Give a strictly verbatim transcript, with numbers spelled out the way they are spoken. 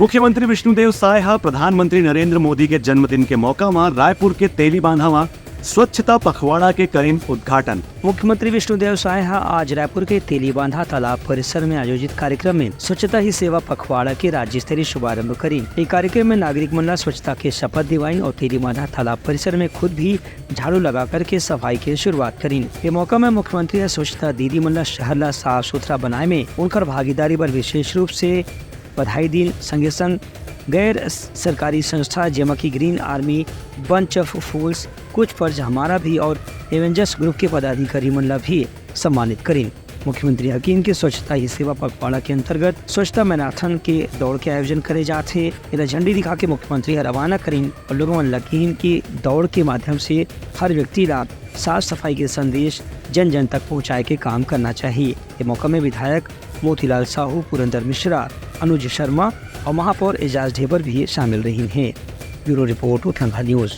मुख्यमंत्री विष्णुदेव साय ह प्रधानमंत्री नरेंद्र मोदी के जन्मदिन के मौका म रायपुर के तेलीबांधा म स्वच्छता पखवाड़ा के करिन उद्घाटन। मुख्यमंत्री विष्णुदेव साय ह आज रायपुर के तेलीबांधा तालाब परिसर में आयोजित कार्यक्रम में स्वच्छता ही सेवा पखवाड़ा के राज्य स्तरीय शुभारंभ करिन। ये कार्यक्रम में नागरिक मन ला स्वच्छता के शपथ दिवाइन और तेलीबांधा तालाब परिसर में खुद भी झाड़ू लगा करके सफाई के शुरुआत करिन। ये मौका में मुख्यमंत्री ह स्वच्छता दीदी मन ला शहर ला साफ सुथरा बनाए में उनकर भागीदारी बर विशेष रूप से बधाई दीन। संगे संग गैर सरकारी संस्था जेमा कि ग्रीन आर्मी, बंच ऑफ फूल्स, कुछ फर्ज हमारा भी और एवेंजर्स ग्रुप के पदाधिकारी मन ला भी सम्मानित करिन। मुख्यमंत्री ह किहिन कि स्वच्छता ही सेवा पखवाड़ा के अंतर्गत स्वच्छता मैराथन के दौड़ के आयोजन करे जात हे। एला झंडी दिखा के मुख्यमंत्री ह रवाना करिन और लोगों मन ला किहिन कि दौड़ के माध्यम से हर व्यक्ति ला साफ सफाई के संदेश जन जन तक पहुंचाए के काम करना चाहिए। ये मौका में विधायक मोतीलाल साहू, पुरंदर मिश्रा, अनुज शर्मा और महापौर एजाज ढेबर भी शामिल रहिन हे। ब्यूरो रिपोर्ट, उठंगा न्यूज।